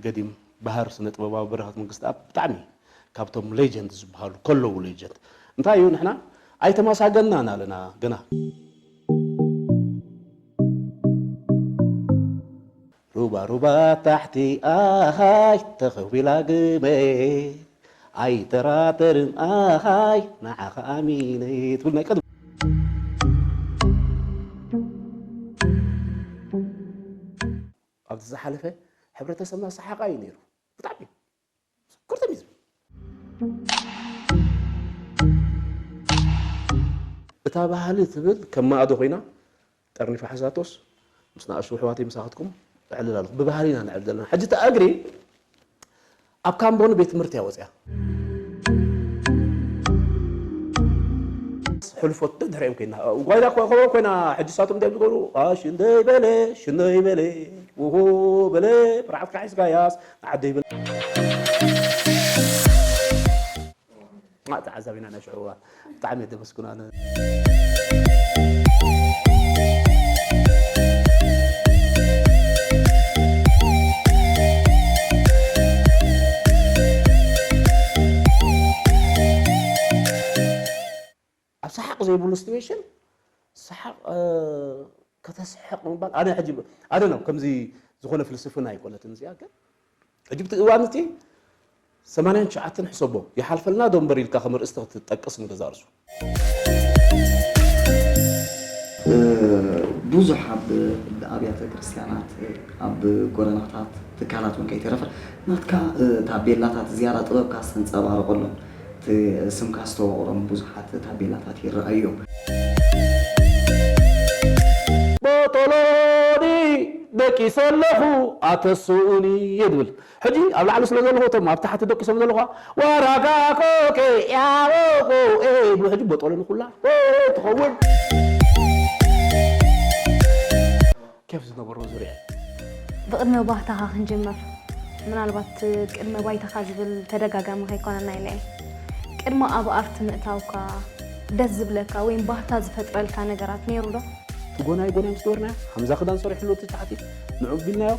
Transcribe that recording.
ገዲም ባህር ስነ ጥበባዊ በረኸት መንግስትኣብ ብጣዕሚ ካብቶም ሌጀንድ ዝበሃሉ ከለዉ ሌጀንድ። እንታይ እዩ ንሕና ኣይተማሳገናን ኣለና ገና። ሩባ ሩባ ታሕቲ ኣሃይ ተኸዊላ ግመ ኣይጠራጠርን ኣሃይ ንዓኻ ኣሚነ ትብል ናይ ቀደም። ኣብዚ ዝሓለፈ ሕብረተሰብና ሰሓቓ እዩ ነይሩ። ብጣዕሚ ኩርትም እዩ ዝብል። እታ ባህሊ ትብል ከም ማእዶ ኮይና ጠርኒፋ ሓዛቶስ ምስ ንኣሽቱ ኣሕዋተይ ምሳኻትኩም እዕልል ኣለኹ። ብባህሊ ኢና ንዕልል ዘለና። ሕጂ እታ እግሪ ኣብ ካምቦን ቤት ትምህርቲ እያ ወፅያ። ሕልፎት ደድሕሪኦም ኮይና ጓይላ ኮ- ኮ- ኮይና ሕጂ ሳቶም እንታይ ዝገብሩ? ኣ፣ ሽንደይ በለ ሽንደይ በለ ውሁ በለ ብርዓትካ ሒዝካያስ ንዓደይ በለ። ማ ተዓዛቢና ናይ ሽዑ እዋን ብጣዕሚ እየ ደመስግኖ ኣነ። ኣብ ሰሓቕ ዘይብሉ ሲትዌሽን ሰሓቕ ከተስሕቕ ምባል ኣነ ሕጂ ኣደ ነው ከምዚ ዝኾነ ፍልስፍና ኣይኮነትን እዚኣ ግን ሕጂ ብቲ እዋን እቲ ሰማንያን ትሽዓተን ሕሰቦ ይሓልፈልና ዶ እምበር ኢልካ ከም ርእስቲ ክትጠቅስ ንገዛ ርእሱ። ብዙሕ ኣብ ኣብያተ ክርስቲያናት ኣብ ጎደናታት ትካላት እውን ከይተረፈ ናትካ ታቤላታት ዝያዳ ጥበብካ ዝተንፀባረቐሎም እቲ ስምካ ዝተወቕሮም ብዙሓት ታቤላታት ይረኣዩ እዮም። ቦጦሎኒ ደቂሰ ኣለኹ ኣተስኡኒ እየ ዝብል ሕጂ ኣብ ላዕሊ ስለ ዘለኹ እቶም ኣብ ታሕቲ ደቂሶም ዘለኹ ዋራጋ ኮኬ ያወቆ ይብሉ ሕጂ ቦጦሎኒ ኩላ ትኸውን ኬፍ ዝነበሮ ዙርያ ብቕድመ ባህታኻ ክንጅምር ምናልባት ቅድመ ባይታኻ ዝብል ተደጋጋሚ ከይኮነና ኢለ እየ ቅድሚ ኣብ ኣርቲ ምእታውካ ደስ ዝብለካ ወይም ባህታ ዝፈጥረልካ ነገራት ነይሩ ዶ? እቲ ጎናይ ጎናይ ምስ ገበርናዮ ሓምዛ ክዳን ሰሪሕሉ እቲ ቻዕቲ ንዑ ቢልናዮ